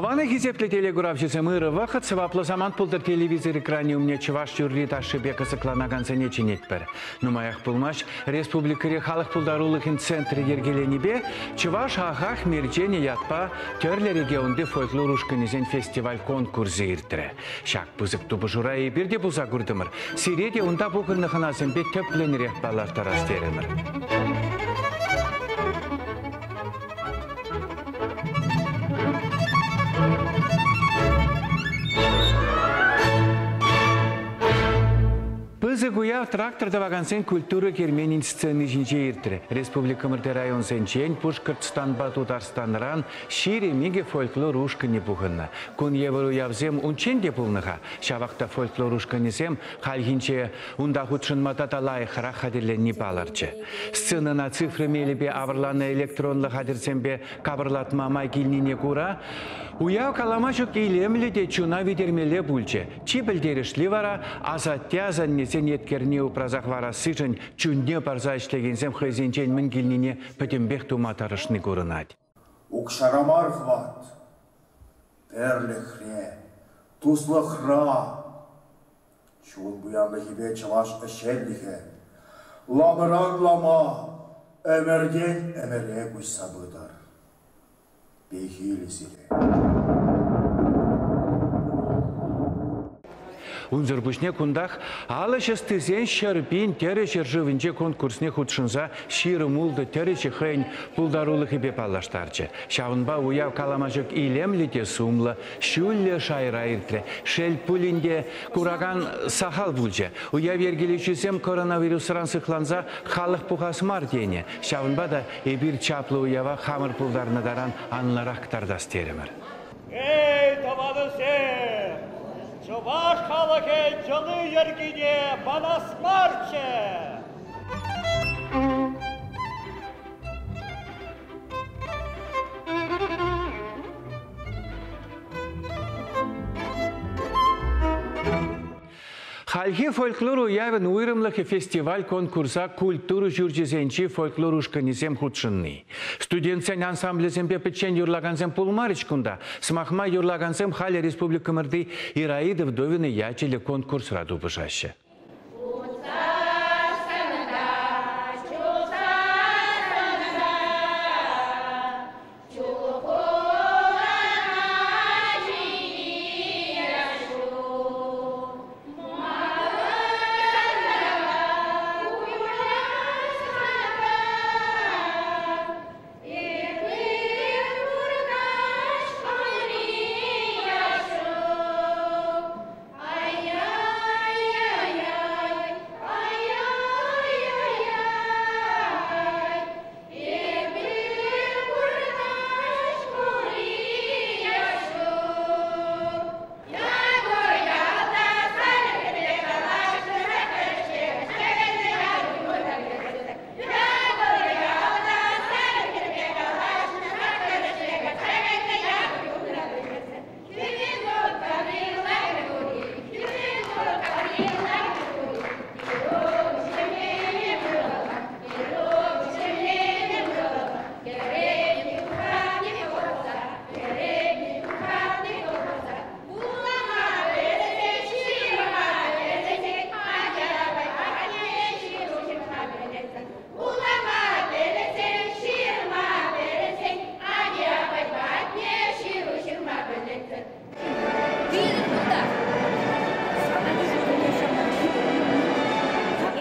Аван хисеплӗ телекуравҫӑсем, ырӑ вӑхӑт, сӑваплӑ самант пултӑр. Телевизор экранӗ умне чӑваш юрри-ташшипе кӑсӑкланакансене чӗнетпӗр. Нумаях пулмасть республикӑри халӑх пултарулӑхӗн центрӗ йӗркеленипе Чӑваш ахах мерченӗ ятпа тӗрлӗ регионти фольклор ушкӑнӗсен фестиваль-конкурсӗ иртрӗ. Ҫак пысӑк тупӑшура эпир те пулса куртӑмӑр. Сире те унта пухӑннӑ хӑнасемпе тӗплӗнрех паллаштарас терӗмӗр. Пысӑк уяв трактор тӑвакансен культура керменӗн сцени ҫинче иртрӗ. Республикӑмӑрти районсенчен, Пушкӑртстанпа Тутарстанран 22 фольклор ушкӑнӗ пухӑннӑ. Кун евӗр уявсем унччен те пулнӑ-ха. Ҫавах та фольклор ушкӑнӗсем хальхинче унта хутшӑнма тата лайӑхрах хатӗрленни палӑрчӗ. Сценӑна цифра мелӗпе авӑрланӑ электронлӑ хатӗрсемпе капӑрлатма май килнине кура уяв калама ҫук илемлӗ те чуна витермелле пулчӗ. Чи пӗлтерӗшли вара асатте-асаннесен еткерне упраса хӑварассишӗн чунне парса ӗҫлекенсем хӑйсенчен мӗн килнине пӗтӗмпех тума тӑрӑшни курӑнать. Укҫара мар хӑват, пӗрлӗхре, туслӑхра. Чун пуянлӑхӗпе чӑваш ӗҫченлӗхӗ ламран лама, ӗмӗртен ӗмӗре куҫса пытӑр. Пехилӗ сире. Унсӑр пуҫне кунтах алӑ ӑстисен 100 000 тӗрӗ ҫӗршывӗнче конкурсне хутшӑнса 26 тӗрӗҫӗ хӑйӗн пултарулӑхӗпе паллаштарчӗ. Ҫавӑнпа уяв калама ҫук илемлӗ те сумлӑ, ҫӳллӗ шайра иртрӗ. Шел пулин те, куракан сахал пулчӗ. Уяв йӗркелӳҫисем коронавирусран сыхланса халӑх пухас мар тенӗ. Ҫавӑнпа та эпир чаплӑ уява хамӑр пултарнӑ таран анлӑрах кӑтартас терӗмӗр. Эй, тӑванӑсем! Чӑваш халӑхӗн йӑли-йӗркине манас марччӗ! Хальхи фольклор уявӗн уйрӑмлӑхӗ фестиваль-конкурса культура ҫурчӗсенчи фольклор ушкӑнӗсем хутшӑнни. Студентсен ансамблӗсемпе пӗччен юрлакансем пулмарӗҫ кунта. Сӑмах май, юрлакансем халӗ республикӑмӑрти Ираида Вдовина ячӗллӗ конкурсра тупӑшаҫҫӗ.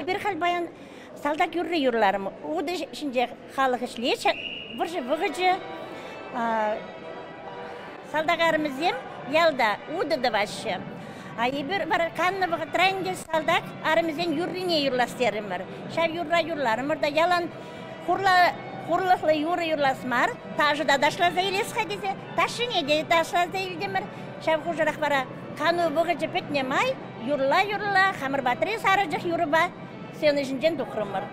Эпир халь паян салтак юрри юрларӑм. Утӑ ҫинче халӑх ӗҫлет, вӑрҫӑ вӑхӑчӗ. Салтак арӑмӗсем ялта утӑ тӑваҫҫӗ. А эпир вара каннӑ вӑхӑтра ӗнтӗ салтак арӑмӗсен юррине юрлас терӗмӗр. Ҫав юрра юрларӑмӑр та ялан хурлӑхлӑ юрӑ юрлас мар, ташӑ та ташласа илес-ха тесе ташшине те ташласа илтӗмӗр. Ҫав хушӑрах вара кану вӑхӑчӗ пӗтнӗ май юрла-юрла хамӑр патри сарӑчӑх юрӑпа сцена ҫинчен тухрӑмӑр.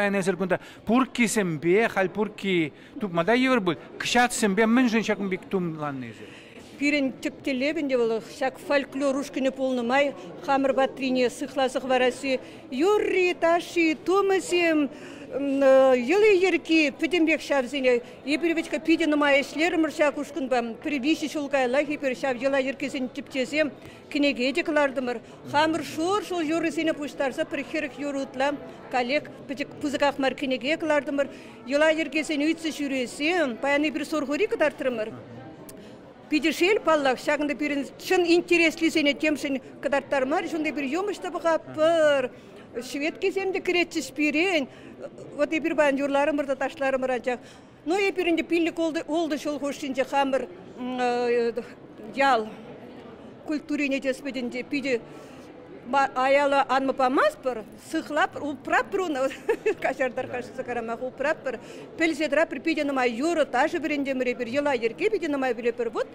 паян эсир кунта пурккисемпе, халь пуркки тупма та йывӑр пуль. Кӑҫатсемпе мӗншӗн ҫакӑн пек тумланнӑ эсир? Пирӗн тӗп тӗллев ӗнтӗ вӑл ҫак фольклор ушкӑнӗ пулнӑ май хамӑр патрине сыхласа хӑварасси. Юрри, ташши, тумӗсем, йӑли-йӗрки пӗтӗмпех ҫавсене. Эпир вӗт-ха питӗ нумай ӗҫлерӗмӗр ҫак ушкӑнпа. Пӗр 3 ҫул каяллах эпир ҫав йӑла-йӗркесен тӗпчесе кӗнеке те кӑлартӑмӑр. Хамӑр шур-шур юрӑсене пуҫтарса пӗр 40 юрӑ ытла каллех пӗчӗк пысӑках мар кӗнеке кӑлартӑмӑр. Йӑла-йӗркесене ыйтса ҫӳресе паян эпир сурхури кӑтартрӑмӑр. Питӗ шел, паллах, ҫакӑнта пирӗн чӑн интереслисене темшӗн кӑтарттармарӗҫ. Унта эпир юмӑҫ та пӑхатпӑр, ҫветкесем те кӗретчӗҫ пирӗн. Вот эпир паян юрларӑмӑр та ташларӑмӑр анчах. Ну, эпир ӗнтӗ 5-ултӑ ҫул хушшинче хамӑр ял культурине те ӗнтӗ питӗ аяла анма памастпӑр, сыхлап, упраппӑр уна, каҫартар кашса карамах упраппӑр. Пӗлсе тӑраппӑр, питӗ нумай юрӑ, ташӑ вӗрентӗмӗр эпир, йӑла-йӗрке питӗ нумай пӗлетпӗр. Вот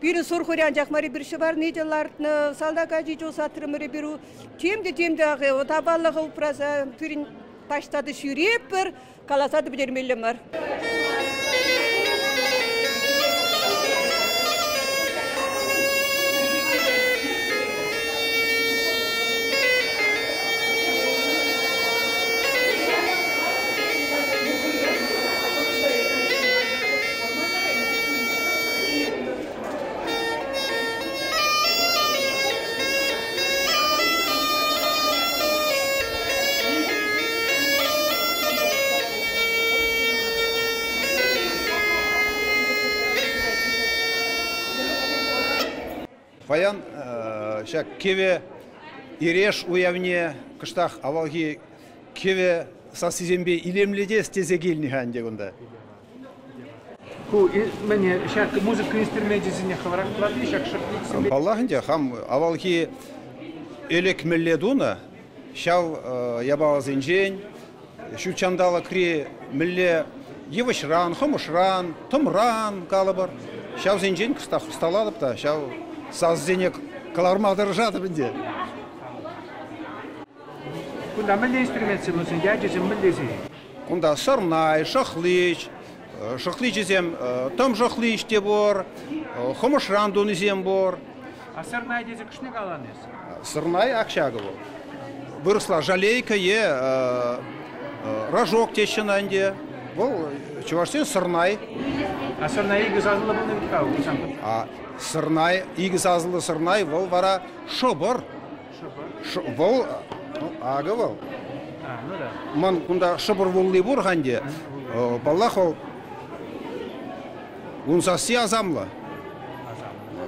пирӗн сурхури анчах мар эпир ҫӑварни те лартнӑ, салтак ачи те ӑсатрӑмӑр эпир. Тем те, тем те вот аваллӑха упраса пирӗн таҫта та ҫӳретпӗр, каласа та пӗтермелле мар. Паян ҫак кӗвӗ Эреш уявне кӑштах авалхи кӗвӗ сассисемпе илемлетес тесе килнӗ-ха ӗнтӗ кунта. Ку мӗне ҫак музыка инструменчӗсене хӑвӑрах тӑватни ҫак шӑртликсемпе? Паллах ӗнтӗ, хам авалхи ӗлӗк мӗнле тунӑ, ҫав япаласенчен ҫут ҫанталӑкри мӗнле йывӑҫран, хӑмӑшран, тӑмран калӑпӑр, ҫавсенчен кӑштах ӑсталатӑп та ҫав сасӑсене кӑларма тӑрӑшатӑп ӗнтӗ. Кунта мӗнле инструментсем вӗсен ячӗсем мӗнле-ши? Кунта сӑрнай, шӑхлич, шӑхличӗсем тӑм шӑхлич те пур, хӑмӑшран тунисем пур. А сӑрнай тесе кӑшне каланӑ эс? Сӑрнай ак ҫакӑ вӑл. Вырӑсла жалейка е рожок теҫҫӗ ӑна ӗнтӗ. Вӑл чӑвашсен сӑрнай. А сӑрнай икӗ сасӑллӑ пулнӑ вӗт-ха А сӑрнай, икӗ сасӑллӑ сӑрнай вӑл вара шӑпӑр. Шӑпӑр? Вӑл, акӑ вӑл. А, ну да. Ман кунта шӑпӑр вулли пур-ха ӗнтӗ. Паллах, вӑл ун сасси асамлӑ. Асамлӑ.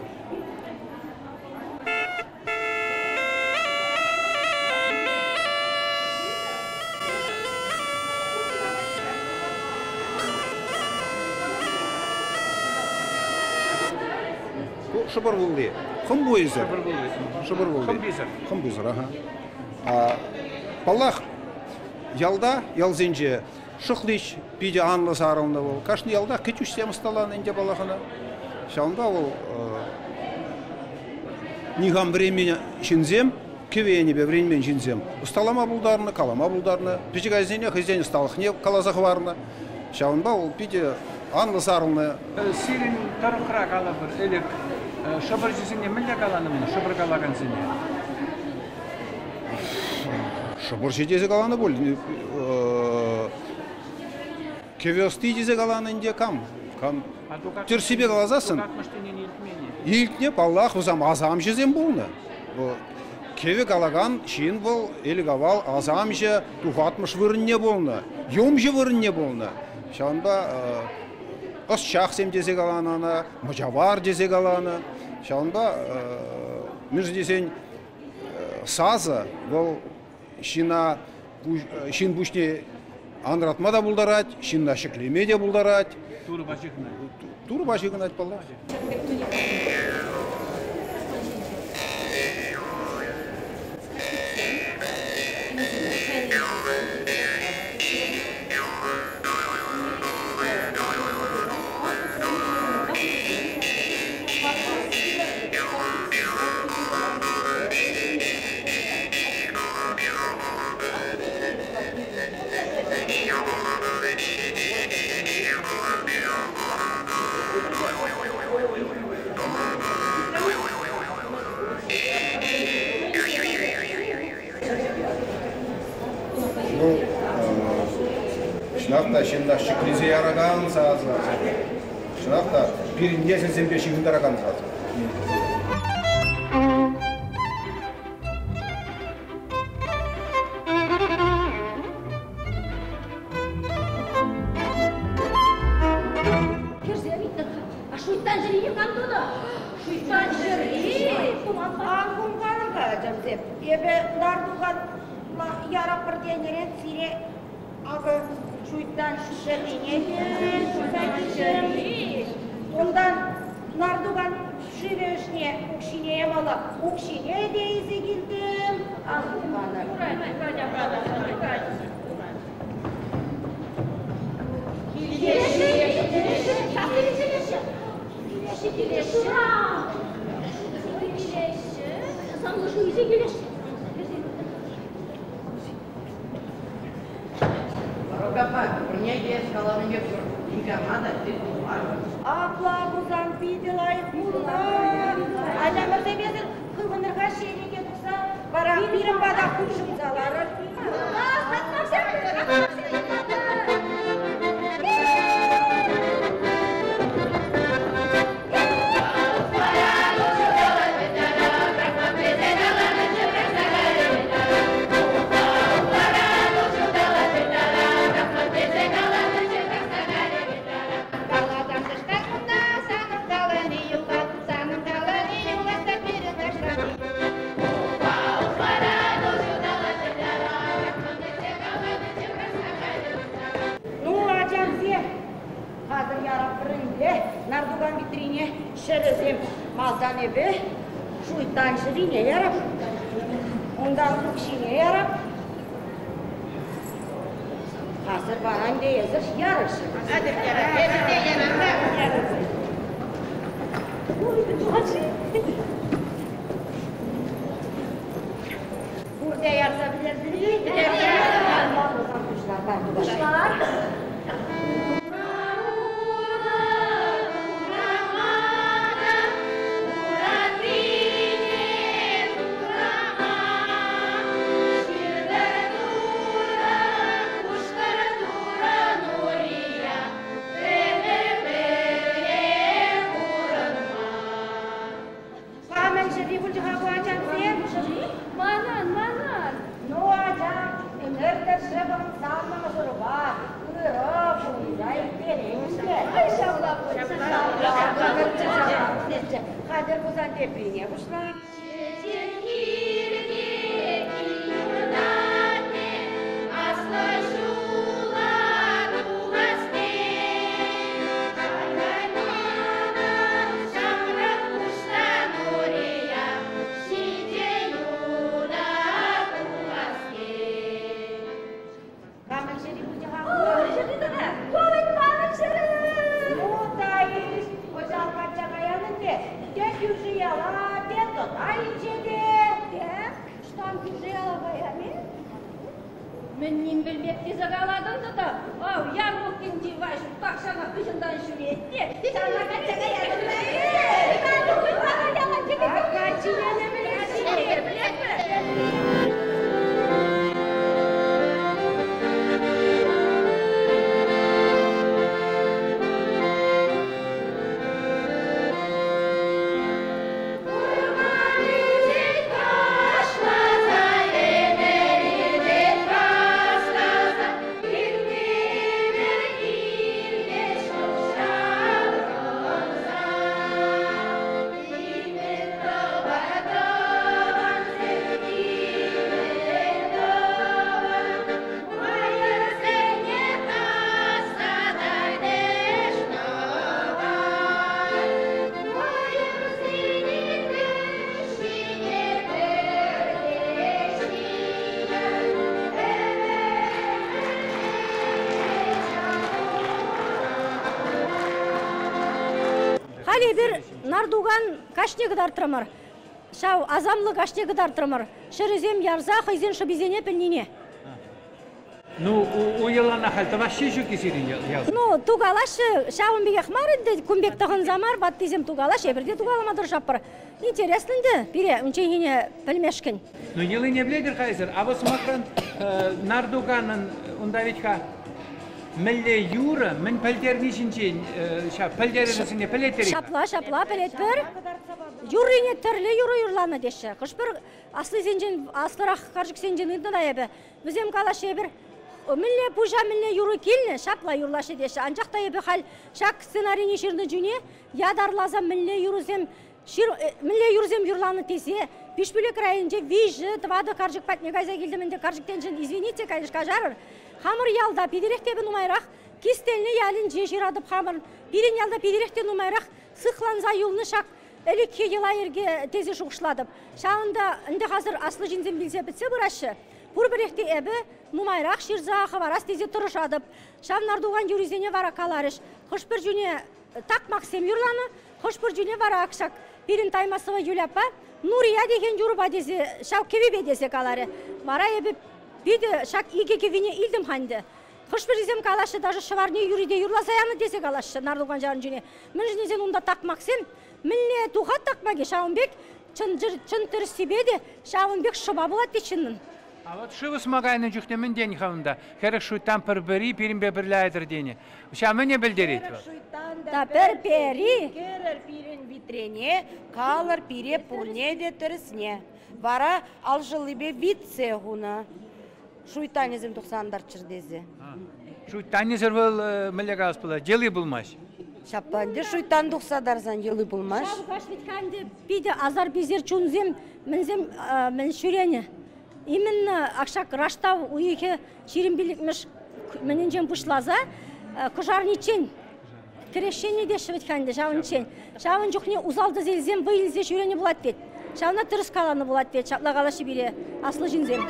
Ку шӑпӑр вулли. Хӑмпуйсӑр. Шӑпӑр вулли. Шӑпӑр вулли. Хӑмписӗр. Хӑмписӗр, аха. Паллах, ялта, ялсенче шӑхлич питӗ анлӑ сарӑлнӑ вӑл. Кашни ялтах кӗтӳҫсем ӑсталанӑ ӗнтӗ паллах ӑна. Ҫавӑнпа вӑл никам вӗренмен ҫынсем, кӗвенипе вӗренмен ҫынсем ӑсталама пултарнӑ, калама пултарнӑ. Пӗчӗк ачасене хӑйсен ӑсталӑхне каласа хӑварнӑ. Ҫавӑнпа вӑл питӗ анлӑ сарӑлнӑ. Сирӗн тӑрӑхра калӑпӑр, ӗлӗк шӑпӑрҫӑсене мӗнле каланӑ шӑпӑр калакансене? Шӑпӑрҫӑ тесе каланӑ пуль. Кӗвӗ ӑсти тесе каланӑ ӗнтӗ кам? Кам? Тӗрӗссипе каласассӑн, илтнӗ, паллах, вӗсем асамҫӑсем пулнӑ. Кӗвӗ калакан ҫын вӑл ӗлӗк-авал асамҫӑ тухатмӑш вырӑнне пулнӑ, юмҫӑ вырӑнне пулнӑ. Ҫавӑнпа ӑсчахсем тесе каланӑ ӑна, мӑчавар тесе каланӑ. Ҫавӑнпа мӗншӗн тесен сасӑ вӑл ҫынна ҫын пуҫне анратма та пултарать, ҫынна ҫӗклеме те пултарать. Турӑпа ҫыхӑнать. Турӑпа ҫыхӑнать, паллах. та ҫынна ҫӗклесе яракан сасӑ. Чӑнах та пирӗн несӗлсемпе ҫыхӑнтаракан сасӑ. Кӗрсе ыйтнӑ-ха. А шуйттан чӗрине кам тунӑ? Шуйттан чӗри? Ан хумханӑр-ха, ачамсем. Эпӗ лартухан яраппӑр тенӗрен сире акӑ шуйттан чӗрине те туса килтӗм. Унтан нартукан шывӗ ӑшне укҫине ямалла. Укҫине те илсе килтӗм. Ан хумханӑр. Килеҫҫӗ, килеҫҫӗ, килеҫҫӗ. Килеҫҫӗ, килеҫҫӗ. Килеҫҫӗ. Санлӑ илсе килеҫҫӗ. Рокапа, пурне те каланине пур. Никама та тӗл пулман. Апла пулсан питӗ лайӑх пулнӑ. Ачамӑрсем эсир хывӑнӑр-ха ҫенӗке тухса, вара пирӗн пата хутшӑнса ларӑр. Ну, ачамсем, хатӗр яраппӑр ӗнтӗ нартукан витрине ҫӗрӗсем. Малтан эпӗ шуйттан ҫӑрине ярап, унтан укҫине ярап. Хасӑр вара ӗнтӗ эсӗр ярӑш. Атьӑр, ярап, эпӗ те ярам та. Пурте ярса пӗтертӗр-и? Пуҫлар, Пуҫлар. Камӑн ҫӗри пулчӗ-ха ку ачамсем? Манан, манан. Ну, ачам, ӗмӗр тӑршшӗ пӑхӑнсан мӑшӑрпа ырӑ пурӑнса ирттерен-ҫке. Ай, ҫапла пулчӗ. Ҫапла Хатӗр пулсан теприне пуҫла. Камӑн ҫӗри пулчӗ-ха ку? Ҫӗри тата. Ку вӗт манӑн ҫӗрӗ. Ну, Таис, кӑҫал качча каян ӗнтӗ. Те кӳршӗ яла, те тӑта инҫете. Те, штан кӳршӗ яла каян-и? Мӗн ним пӗлмеп тесе калатӑн тата? Ав, Ярмулкин Ваҫук тахҫанах хыҫӑнтан ҫӳрет те. Ҫавна качча каятӑн. А каччине те пӗлес-и? Халь эпир нартукан каҫне кӑтартрӑмӑр. Ҫав асамлӑ каҫне кӑтартрӑмӑр. Ҫӗрӗсем ярса хӑйсен шӑписене пӗлнине. Ну, у йӑлана халь тӑваҫҫӗ ҫук-и сирӗн ял? Ну, тукалаҫҫӗ, ҫавӑн пекех мар ӗнтӗ, кун пек тӑхӑнса мар, ваттисем тукалаҫҫӗ, эпир те тукалама тӑрӑшатпӑр. Интересно ӗнтӗ пире унчченхине пӗлмешкӗн. Ну, йӑлине пӗлетӗр-ха эсир. А вот сӑмахран, нартуканӑн унта ведь-ха Мӗнле юрӑ, мӗн пӗлтерни ҫинчен ҫав пӗлтерӗвӗсене пӗлетӗр-и? Ҫапла, ҫапла пӗлетпӗр. Юррине тӗрлӗ юрӑ юрланӑ теҫҫӗ. Хӑш-пӗр аслисенчен, аслӑрах карчӑксенчен ыйтнӑ та эпӗ. Вӗсем калаҫҫӗ эпир мӗнле пуҫа мӗнле юрӑ килнӗ, ҫапла юрлаҫҫӗ теҫҫӗ. Анчах та эпӗ халь ҫак сценарине ҫырнӑ чуне ятарласа мӗнле юрӑсем мӗнле юрӑсем юрланӑ тесе Пишпӳлек районӗнче 3-4 карчӑк патне кайса килтӗм ӗнтӗ. Карчӑксенчен извините, конечно, каҫарӑр. Хамӑр ялта питӗрех те нумайрах Кистенлӗ ялӗнче ҫыратӑп хамӑр. Пирӗн ялта питӗрех те нумайрах сыхланса юлнӑ ҫак ӗлӗкхи йӑла-йӗрке тесе шухӑшлатӑп. Ҫавӑнта ӗнтӗ хасӑр аслӑ ҫынсем вилсе пӗтсе пыраҫҫӗ. Пурпӗрех те эпӗ нумайрах ҫырса хӑварас тесе тӑрӑшатӑп. Ҫав Нартуган юрисене вара каларӗҫ. Хӑш-пӗр чуне такмаксем юрланӑ, хӑш-пӗр чуне вара ак ҫак пирӗн Таймасова Юляпа Нурия текен юрӑпа тесе, ҫав кӗвӗпе тесе каларӗ. Вара эпӗ питӗ ҫак икӗ кӗввине илтӗм-ха ӗнтӗ. Хӑш-пӗрисем калаҫҫӗ, даже ҫӑварне юри те юрласа янӑ тесе калаҫҫӗ Нартуган ҫарӗнчине. Мӗншӗн тесен унта такмаксем мӗнле тухать такмаки, ҫавӑн пек чӑн, чӑн тӗрӗссипе те ҫавӑн пек шӑпа пулать те ҫыннӑн. А вот шыв ӑсма кайнӑ чухне мӗн тенӗ-ха унта? Хӗрӗх шуйттан пӗр-пӗри пирӗнпе пӗрле айтӑр тенӗ. Ҫав мӗне пӗлтерет вӑл? Та пӗр-пӗри. Кӗрӗр пирӗн витрене, калӑр пире пурне те тӗрӗсне. Вара алшӑллипе витсе хунӑ. Шуйттанӗсем тухса антарччӑр тесе. Шуйттанӗсӗр вӑл мӗнле калас пулать, йӑли пулмасть. Ҫапла ӗнтӗ шуйттан тухса тарсан йӑли пулмасть. Ҫав каҫ вӗт-ха ӗнтӗ питӗ асар-писер чунсем мӗнсем мӗн ҫӳренӗ. Именно ак ҫак раштав уйӑхӗ 25-мӗш мӗнӗнчен пуҫласа кӑшарниччен кӗрешҫенне теҫҫӗ вӗт-ха ӗнтӗ ҫавӑнччен. Ҫавӑн чухне усал тӗселсем вӑй илсе ҫӳренӗ пулать тет. Ҫавна тӗрӗс каланӑ пулать тет, ҫапла калаҫҫӗ пире аслӑ ҫынсем.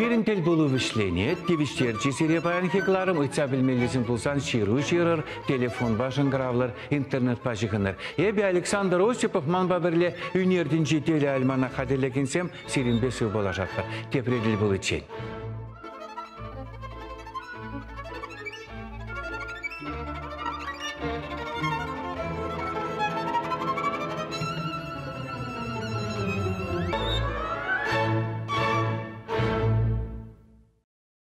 Пирӗн тӗлпулу вӗҫленет, тивӗҫтерчӗ сире паянхи кӑларӑм. Ыйтса пӗлмеллисем пулсан ҫыру ҫырӑр, телефонпа шӑнкӑравлӑр, интернетпа ҫыхӑнӑр. Эпӗ Александр Осипов манпа пӗрле ӳнер тӗнчи телеальманах хатӗрлекенсем сирӗнпе сывпуллашатпӑр. Тепре тӗл пуличчен.